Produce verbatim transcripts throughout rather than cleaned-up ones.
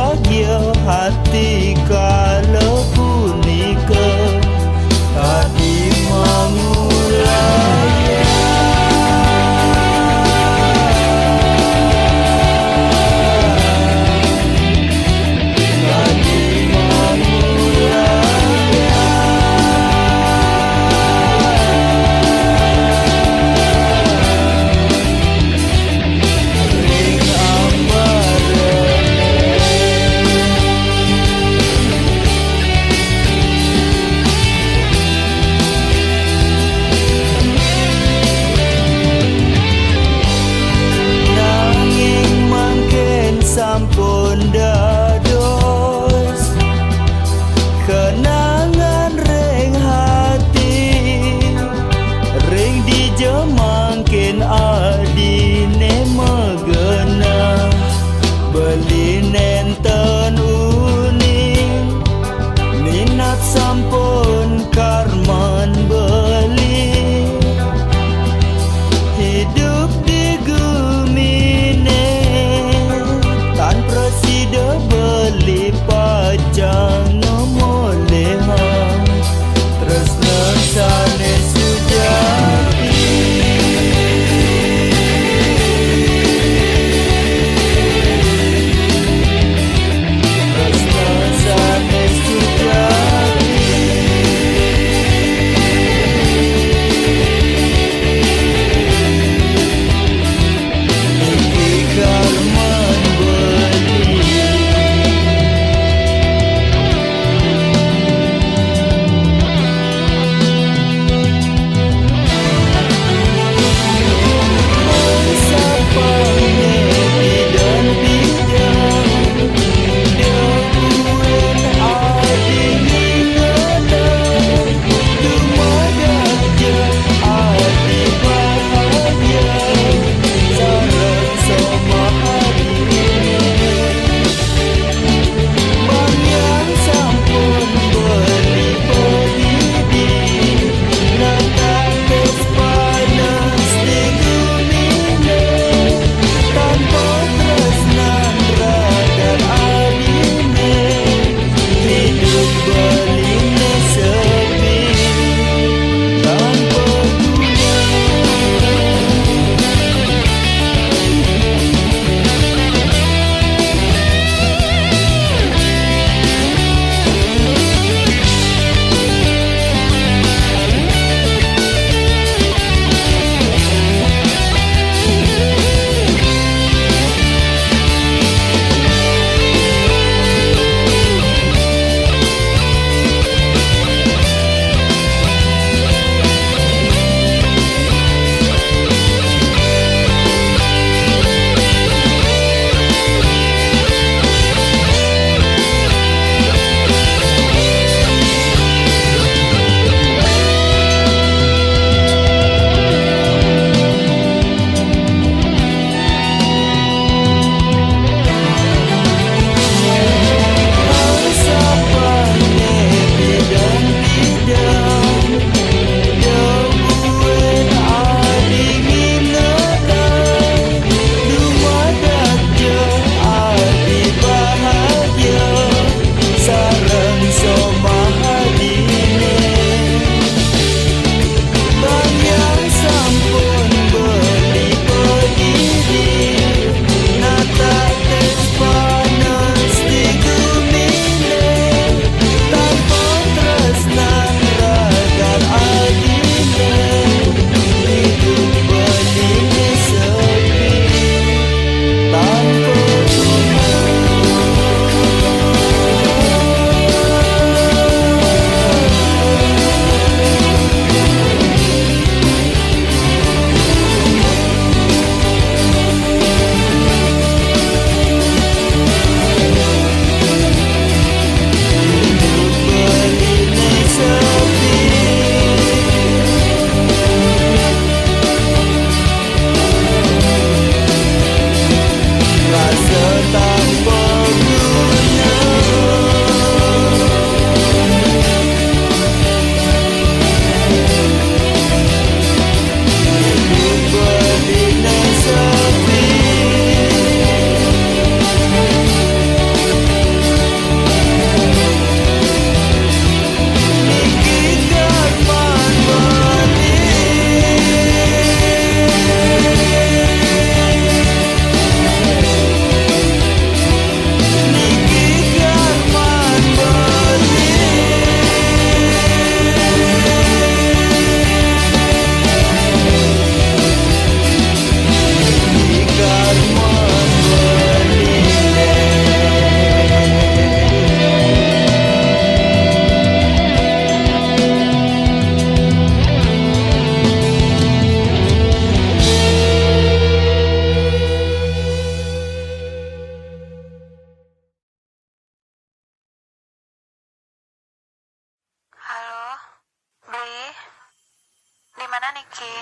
Bahagia hati kala punika, hati mangulaya. Hati mangulaya. Ring ambara.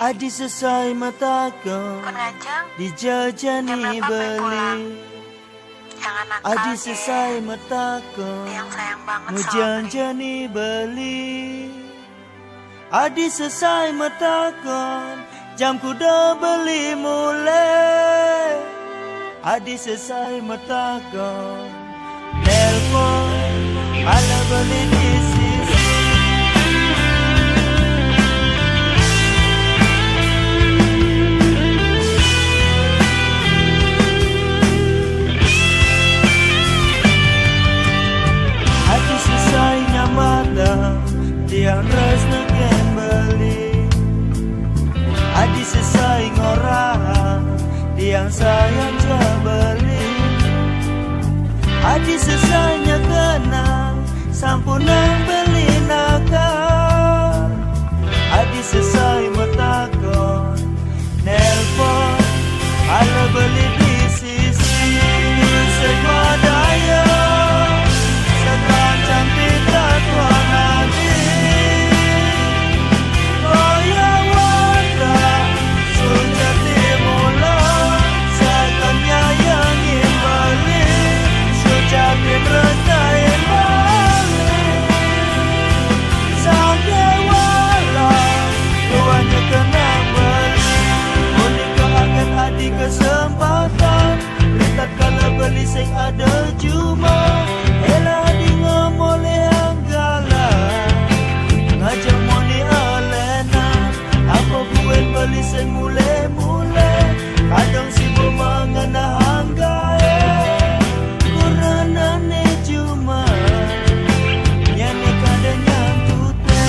Adi sesai matako, dijajani beli. Adi sesai matako, ngujajani beli. Adi sesai matako, jam kuda beli mule. Adi sesai matako, nelpon, ala beli di sisi. Adi sesai nyamata, tiang ras neken beli. Adi sesai ngora, tiang sayang ja beli. Adi sesai nyakana, sampunang beli naka. Adi sesai matako, nelpon, ala beli di sisi. Sek madaya, sekancang kita tuan adi. Boya wata, sujati mula, sakanya yang imbali, sujati merasa imbali. Sangke wala, tuanya kenang beli. Unika angen adi kesempatan, tatkala beli sing ada juma. Ela adi ngamole anggala, ngajak moni alena. Apa buen beli sing mule-mule, kadang sibuk mangena anggae. Kuranane juma, nyane kada nyantute.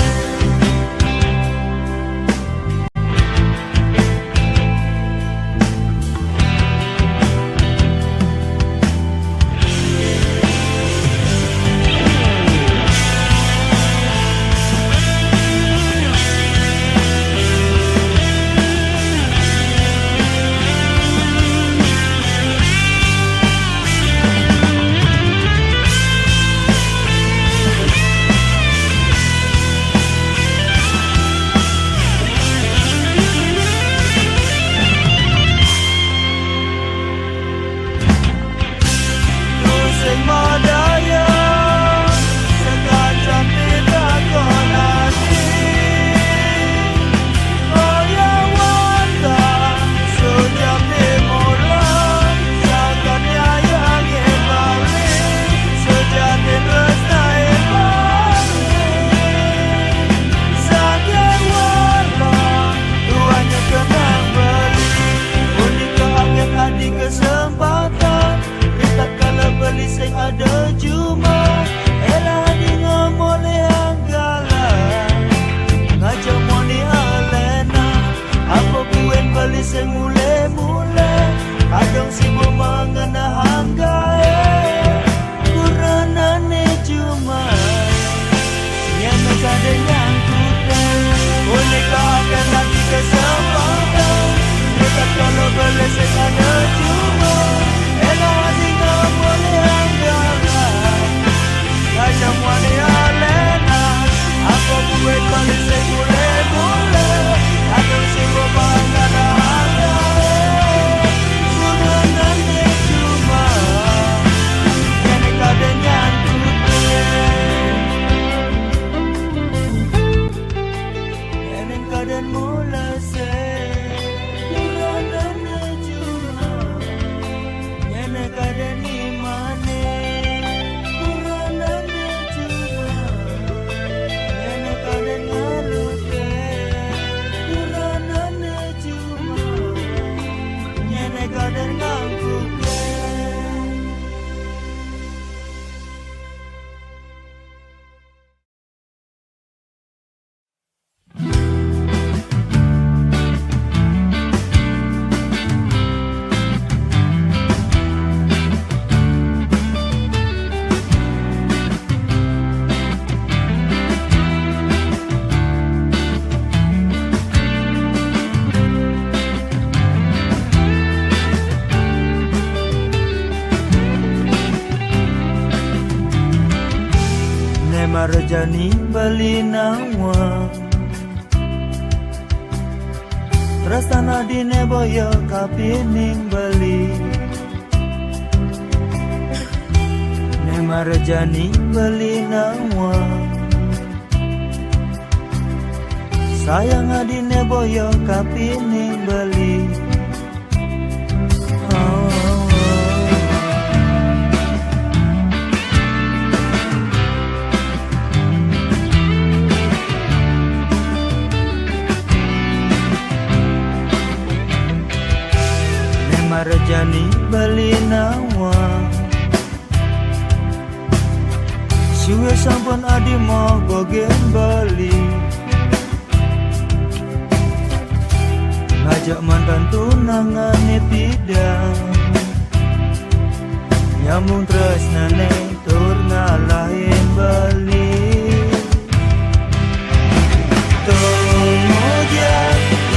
Kesempatan, tatkala beli sing ada juma, ela adi ngamole anggala, ngajak moni alena. Apa buen beli sing mule-mule, kadang sibuk mangena anggae. Kuranane juma, nyana kada nyangkute. Unika angen adi kesempatan, tatkala beli sing ada juma, ela adi ngamole anggala, ngajak moni alena. Apa buen beli sing mule-mule, kadang sibuk mangena anggae. Kuranane juma, nyana kada nyantute. Nyana kada mulase. Kuranane juma, nyana kada nimane. Kuranane juma, nyana kada ngarute. Kuranane juma, nyana kada ngangkuke. Ne marejani beli nawa, Tresnan adine boya kapining beli. Ne mara jani beli nawa. Sayang adine boya kapining beli. Ne mara jani beli nawa. Suwe sampun adi mau bogen beli. Ngajak mantan tunangane pidang. Nyambung tresnane tur ngalahin beli. Tumuja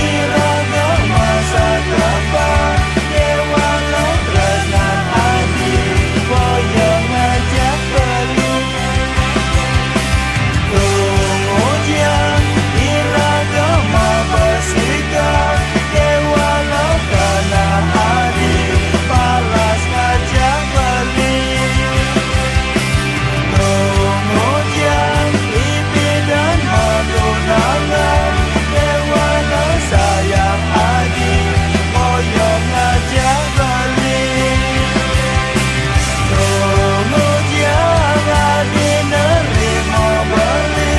iraga masa kapan, dewa lo tresnan adi, boya ngajak beli. Tumuja iraga mabasika, dewa lo kana adi, palas ngajak beli. Tumuja ipidan matunangan, dewa lo sayang adi, boya ngajak beli. Tumuja adi nerima beli,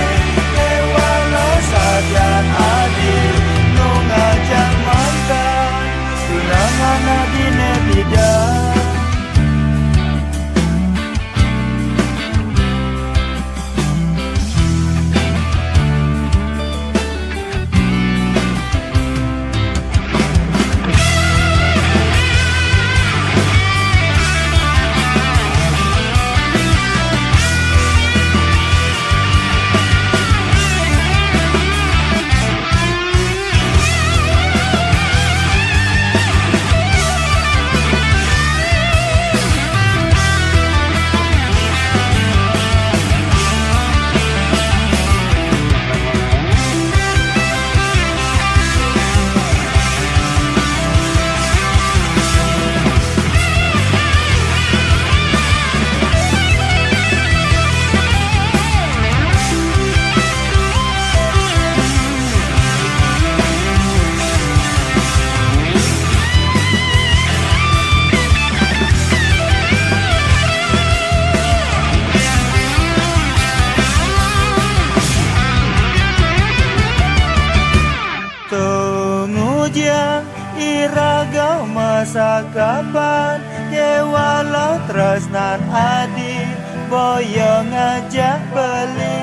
dewa lo sajan adi, nu ngajak mantan, tunangan adine pidang. Tumuja iraga masa kapan, dewa lo tresnan adi, boya ngajak beli.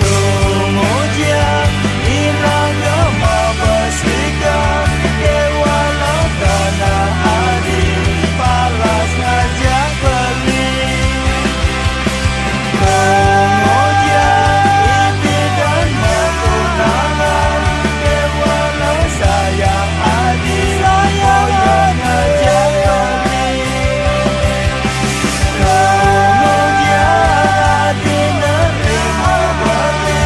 Tumuja iraga mabasika, dewa lo kana adi, palas ngajak beli. Tumuja ipidan matunangan, dewa lo sayang adi, boya ngajak beli. Tumuja adi nerima beli,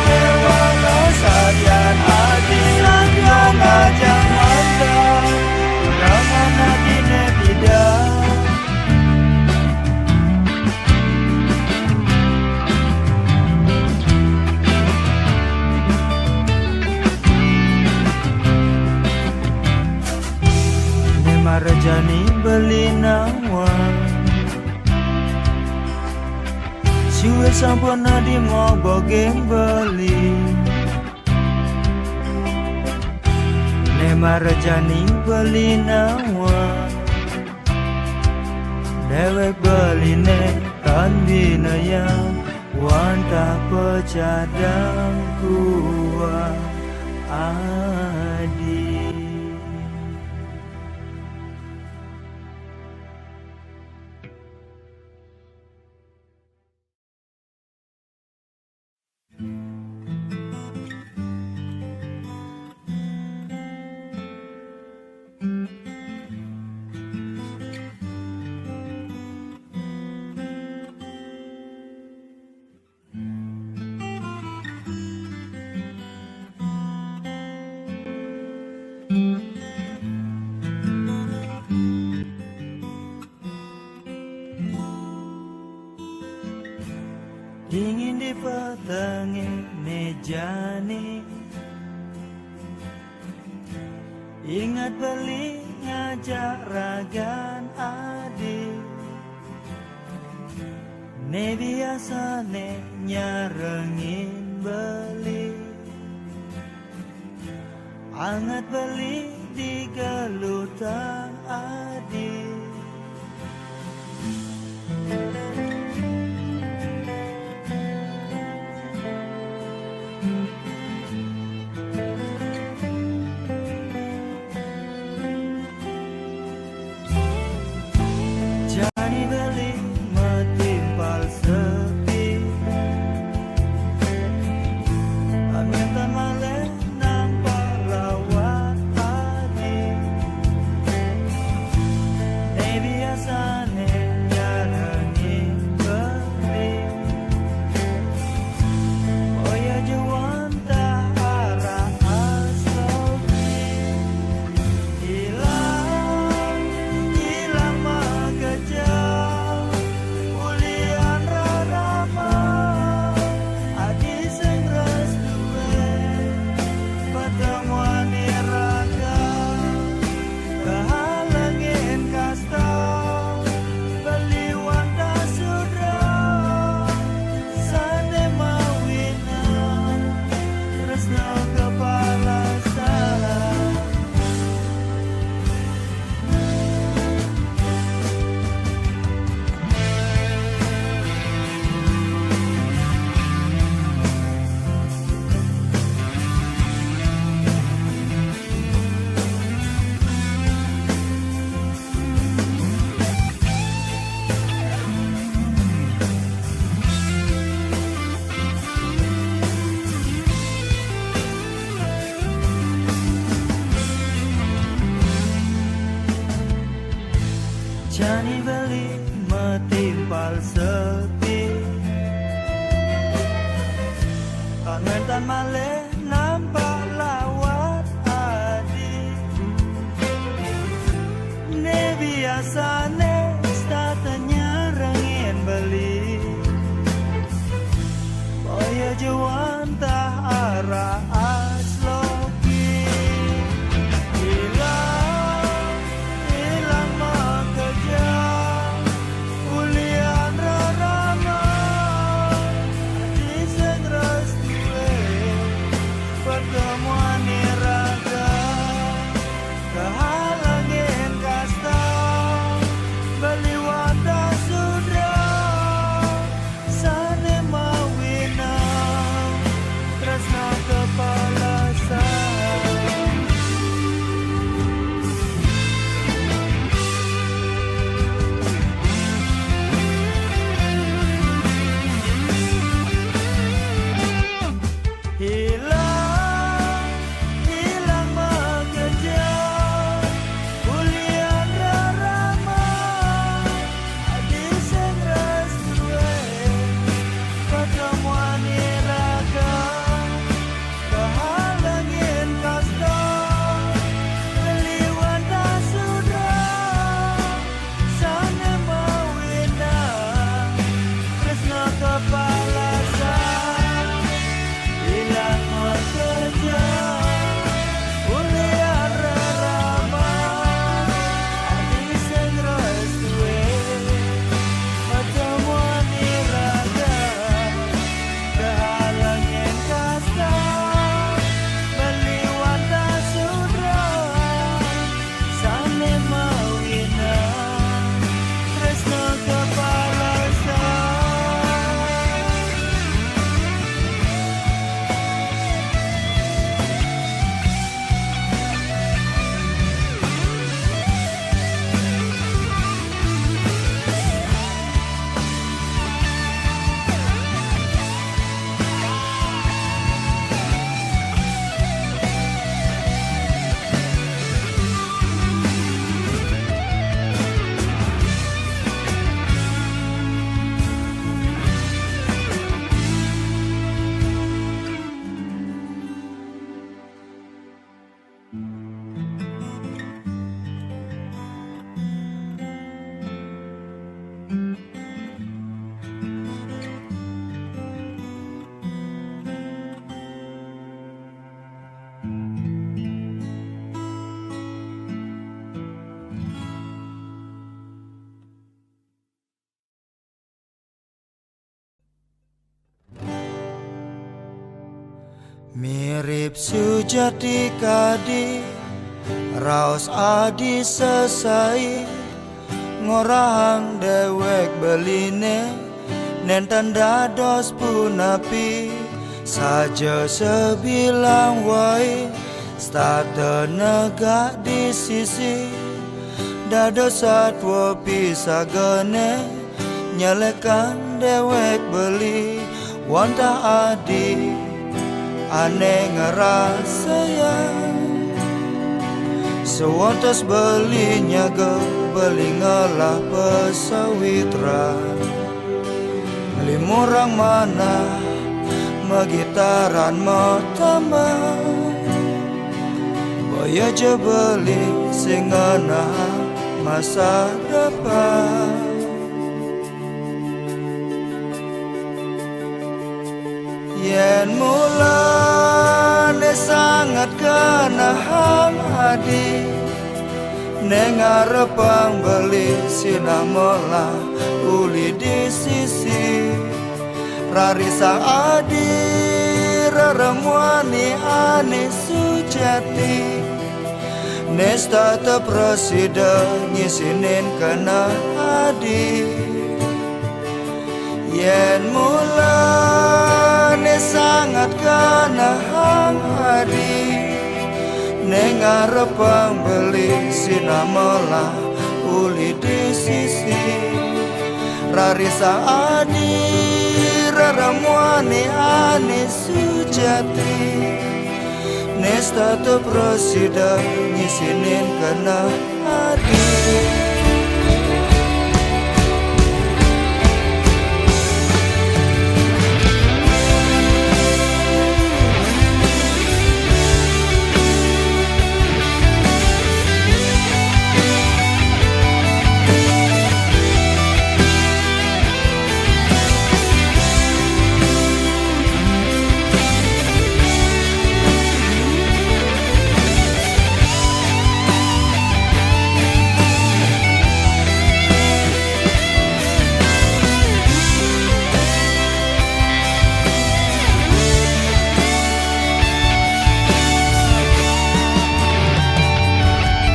dewa lo sajan adi, nu ngajak mantan, tunangan adine pidang. Ne mara jani beli nawa. Suwe sampun adi mau bogen beli. Ne mara jani beli nawa. Dewek beline tan binaya, wantah pecadang kuah adi. Dingin di petenge ne jani. Ingat beli ngajak ragan adi. Ne biasa ne nyarengin beli. Angat beli di gelutang adi. Jani beli metimpal sepi. Aminta male nampak rawat adi. Mirip sujati kadi, raos adi sesai, ngorahang dewek beline, nenten dados punapi, saja sebilang wai, setata negak di sisi, dados satwa pisagane, nyelekan dewek beli, wantah adi ane ngerasayang. Sewontos beli nyaga, beli ngelah pesawitran. Limurang manah, magitaran matambah. Boya ja beli sing ngenah masa depan. Yen mulane sanget kenehang adi, ne ngarepang beli sinah melah uli di sisi. Rarisang adi reremuani ane sujati, ne setata prasida ngisinin keneh adi. Yen mulane sanget kenehang adi, ne ngarepang beli sinah melah uli di sisi. Rarisang adi reremuani ane sujati, ne setata prasida ngisinin keneh adi.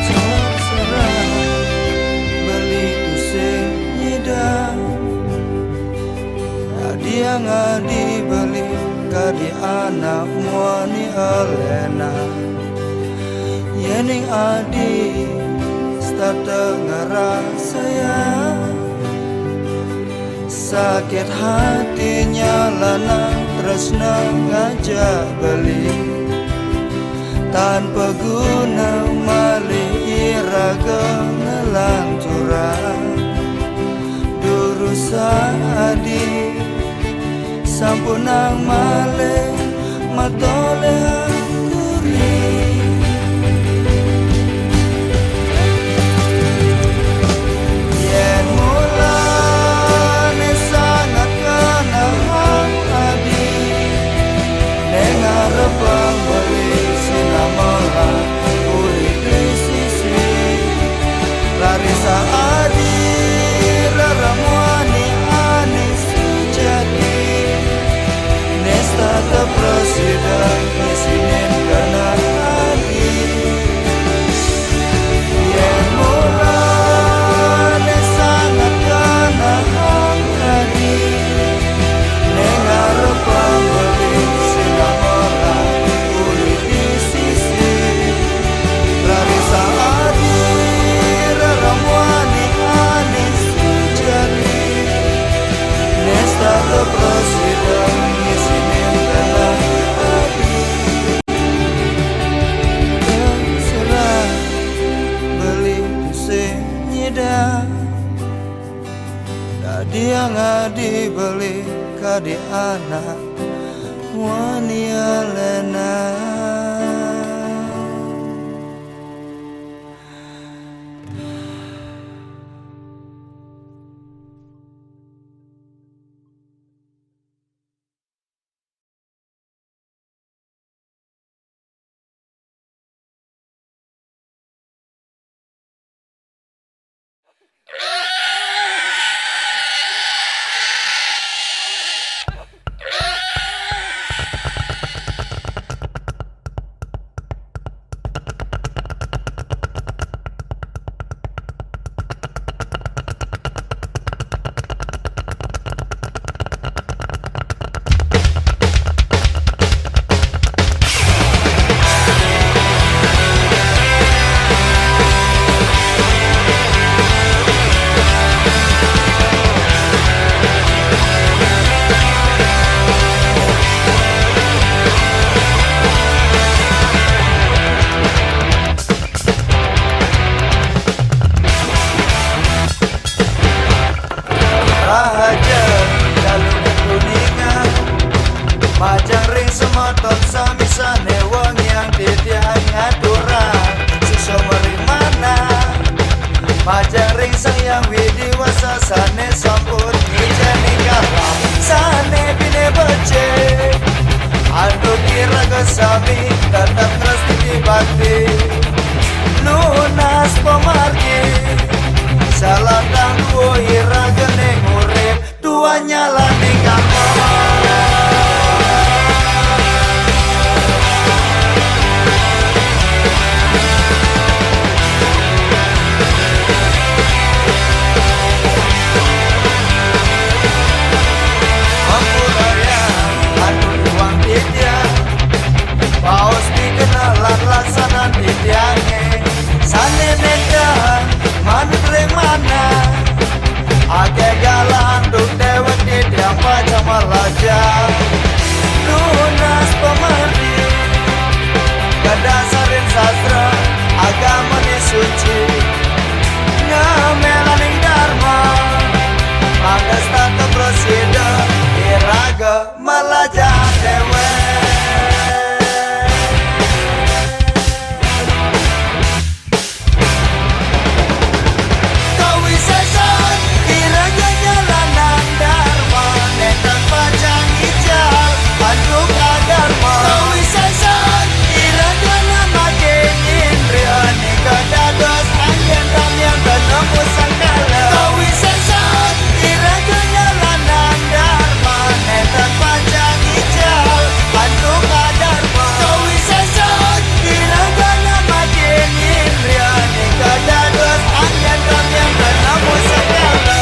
Terserah beli tusing nyidang, adi angadi beli kadi anak muani alena. Yening adi setata ngerasayang, sakit hatinya lanang tresna ngajak beli. Tanpa guna malih iraga ngelanturang. Durusang adi, sampunang malih matolih kuring. Yen mulane sanget kenehang adi, ne ngarepang beli sinah melah uli di sisi. Rarisang adi reremuani ane sujati, ne setata prasida ngisinin keneh adi. Yen mulane sanget kenehang adi, ne ngarepang beli sinah melah uli di sisi. Rarisang adi reremuani ane sujati, ne setata prasida ngisinin keneh adi. Terserah beli tusing nyidang, dadi angadi beli kadi anak muani alena. Aja, kalu ketuningan, majang ring semeton sami sane wengiang titiang ngaturang. Sukses maring manah, majang ring Sang Hyang Widi Wasa sane sampun ngijeni kalah, sane bine becik. Antuk iraga sami tetep ngrastiti bakti, nunas pamargi, salantang duur iragane ngurip, tuah nyalaning karma. Ampurayang antuk duang titiang, baos pikenoh lan laksanan titiange, sane nentang manut ring manah. Akeh galah antuk dewek titiang pacang malajah, nunas pamargi, kadasarin sastra, agamane suci, ngamelaning dharma, mangda setata prasida iraga malajah dewek. Kawisesan iraga nyalanan dharma, nenten pacang ical antuk adharma. Kawisesan iraga ngamake indriane kadados anggen tamiang tinemu sengkala. Kawisesan iraga nyalanan dharma, nenten pacang ical antuk adharma. Kawisesan iraga ngamake indriane kadados anggen tamiang tinemu sengkala.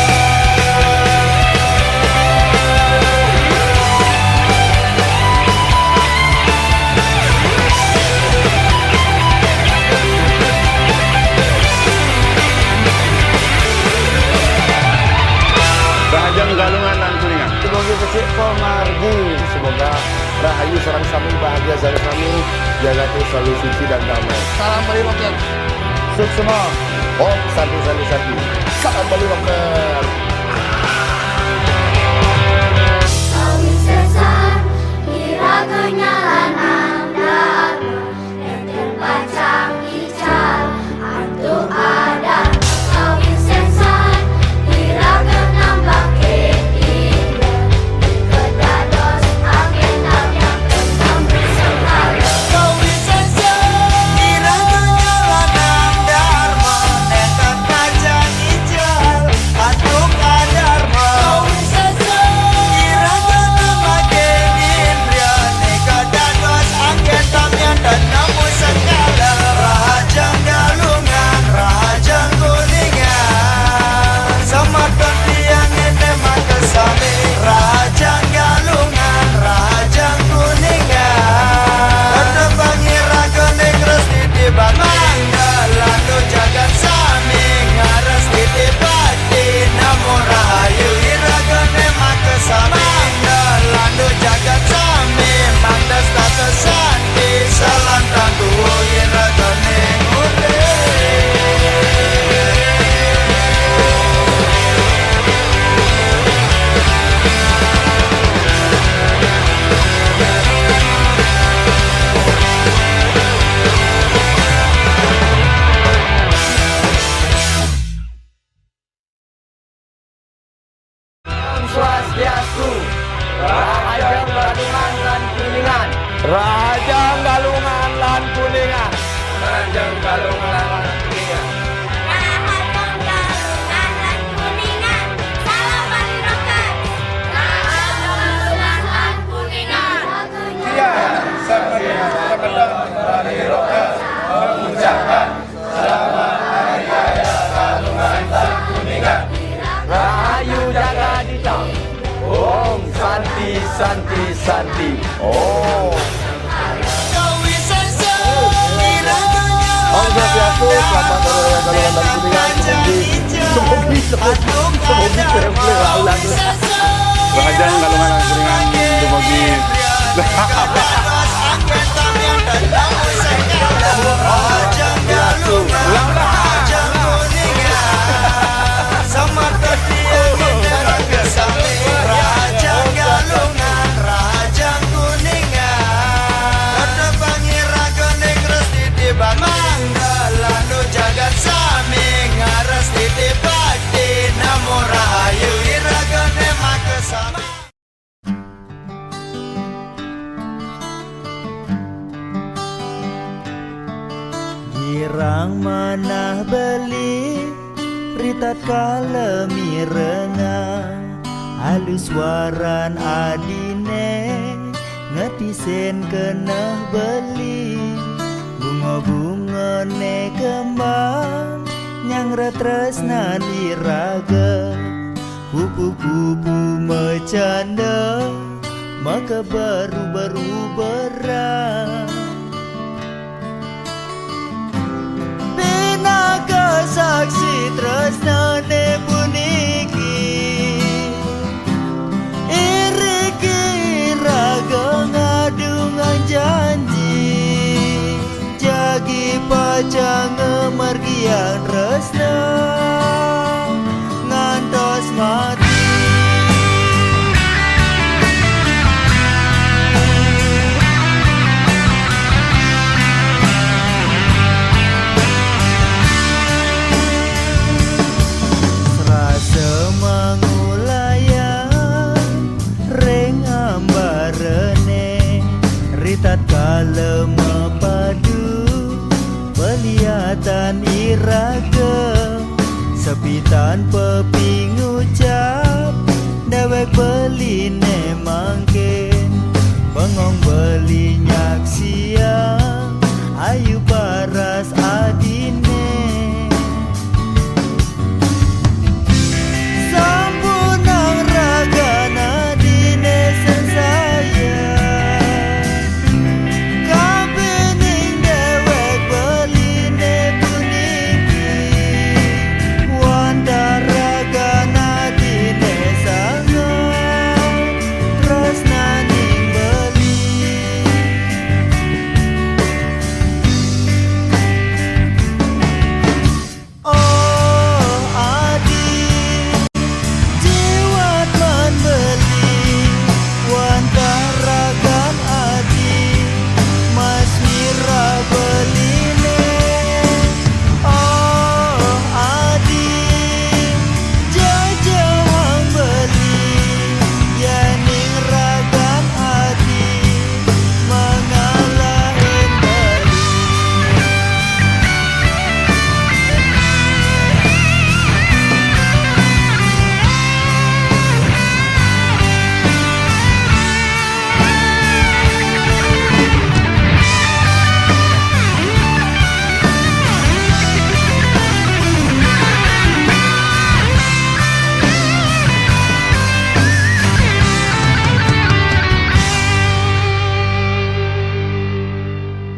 Rahajeng Galungan lan Kuningan. Semoga becik pamargi. Semoga rahayu sareng sami, bahagia sareng sami, jagate selalu suci dan damai. Salam Bali Rocket. Suksma. Om Santi, Santi, Santi. Salam Bali Rocket. Kawisesan iraga nyalanan dharma, nenten pacang ical antuk adharma. Kawisesan iraga ngamake indriane kadados anggen tamiang tinemu sengkala. Kawisesan iraga nyalanan dharma, nenten pacang ical antuk adharma. Kawisesan iraga ngamake indriane kadados anggen tamiang tinemu sengkala. Rahajeng Galungan, Rahajeng Kuningan, semeton tiang ngenehin makasami. Rahajeng Galungan, Rahajeng Kuningan, tetepang iragane ngrastiti bakti, mangda lantur jagat sami ngrastiti bakti. Tinemu rahayu iragane makasami, mangda lantur jagat sami, mangda setata santi, salantang duur iragane ngurip. Swastiastu. Rahajeng Galungan lan Kuningan. Rahajeng Galungan lan Kuningan. Rahajeng Galungan lan Kuningan. Rahajeng Galungan lan Kuningan. Salam Bali Rocket. Rahajeng Galungan lan Kuningan. Iya, semeton Bali Rocket mengucapkan Rahayu jagadhita. Om Santi, Santi, Santi. Om. Om Swastiastu, selamat hari raya Galungan lan Kuningan, semoga, semoga, semoga, semoga, semoga, semoga, Rahajeng Galungan lan Kuningan, semoga. Nah beli, ri tatkala mirengang alus suaran adine, ngatisen keneh beli. Bunga-bungane kembang nyanggra tresnan iraga, kupu-kupu macanda maka baru-baru berang. Pinaka saksi tresnane puniki, iriki raga ngadungan janji, jagi pacang ngamargiang tresna ngantos mati. Serasa mangulayang ring ambarane, ri tatkala mapadu peliatan iraga, sepitan pepingucap dewek beline mangkin, bengong beli nyaksiang ayu paras adine. Sampunang ragan adine sesaya, kapining dewek beline puniki, wantah ragan adine sanget tresnaning beli. Oh adi, jiwat man beli, wantah ragan adi, mas mirah beline. Oh adi, jajahang beli, yening ragan adi, mangalahin beli.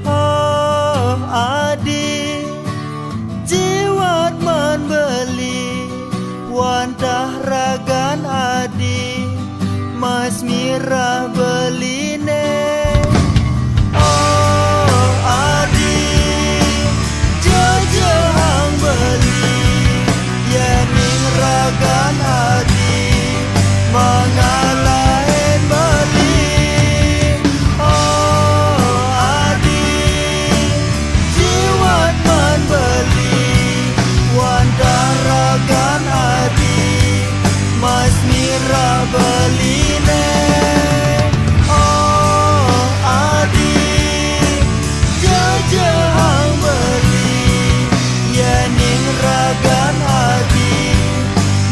Oh adi, jiwat man beli, wantah ragan adi, mas mirah beline. Oh adi, jajahang beli, yening ragan adi, mangalahin beli. Oh adi, jiwat man beli, wantah ragan adi, mas mirah beline. Oh adi, jajahang beli, yening ragan adi,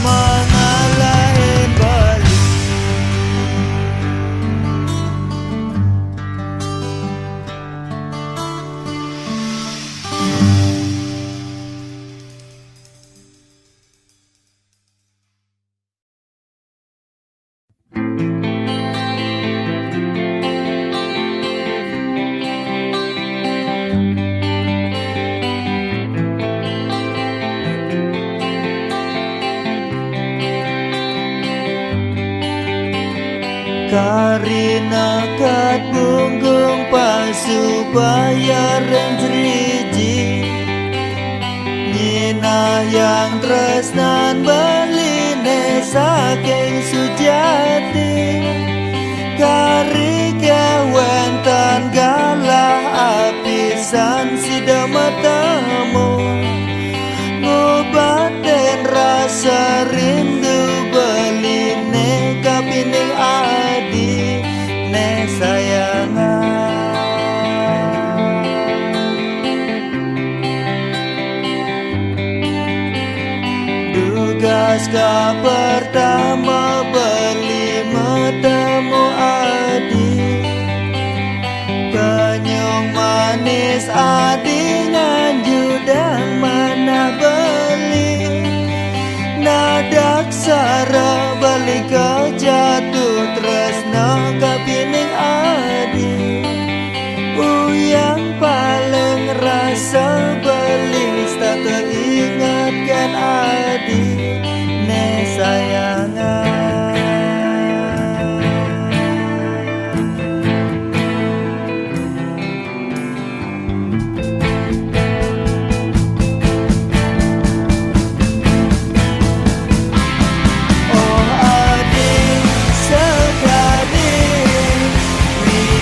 mangalahin beli. Karina kat bunggung pasupaya ring driji, nyinahang tresnan beline saking sujati. Kari kewenten galah apisan sida matemu, ngobatin rasa rindu beline kapining adine sayangan. Kejatuh tresno kapining adi, uyang paling rasa beli, tak teringatkan adi ne sayangan. Oh adi, sekadi wi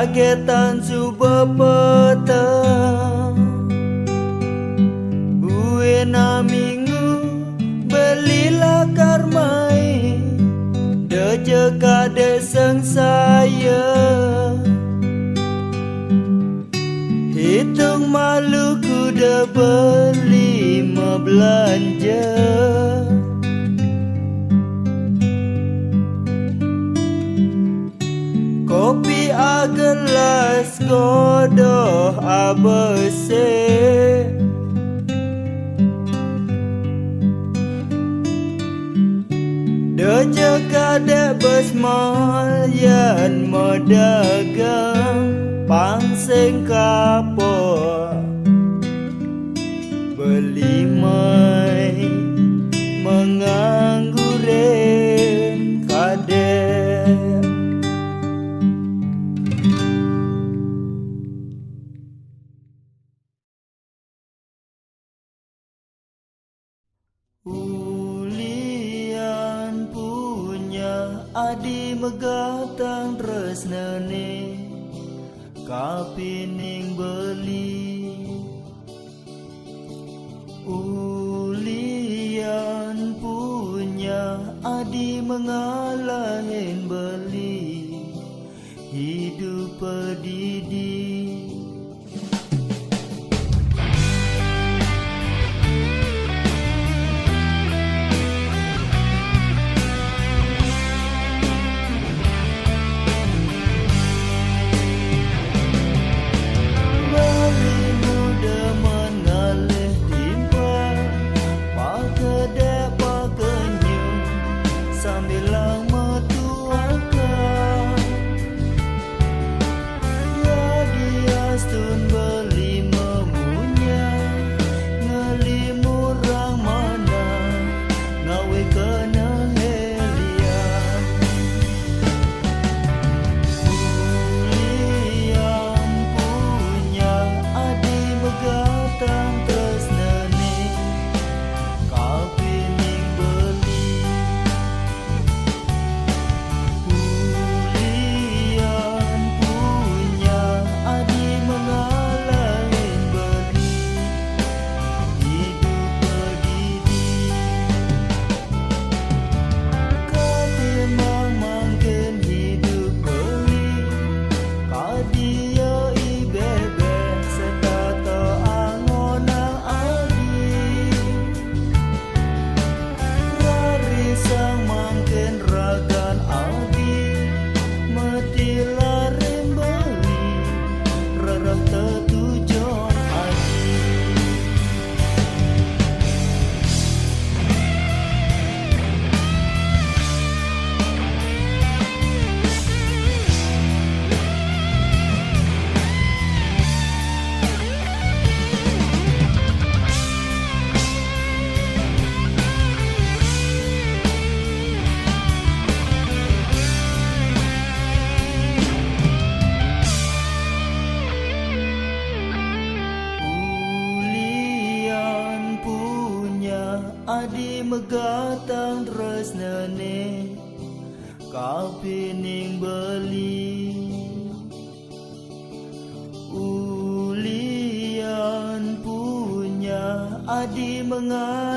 Agetan suba petang, buena minggu beli lakar mai, deje kade sengsaya. Hitung malu kuda beli mebelanja. Kopi agelas kodoh abese. Deje kade besmol yan medagang pangsing kapok. Beli mai menganggurin kade. Ulian punya adi megatang tresnane, kapining beli. Ulian punya adi mengalahin beli, hidup pedidi. Beli muda mengalih timpal, pakedek pakenyum, sambilang metuaka. Ya diastun beli memunya, ngelimurang mana, ngawe kena helia. Ulian punya adi megatang tresnane, kapining beli. Ulian punya adi mengalahin beli, hidup pedidi. Katimbang mangkin hidup beli, kadia i bebek setata angonang adi. Rarisang mangkin ragan adi, mati laring beli, rereh tetujon adi. Ulian punya adi megatang tresnane, kapining beli. Ulian punya adi menga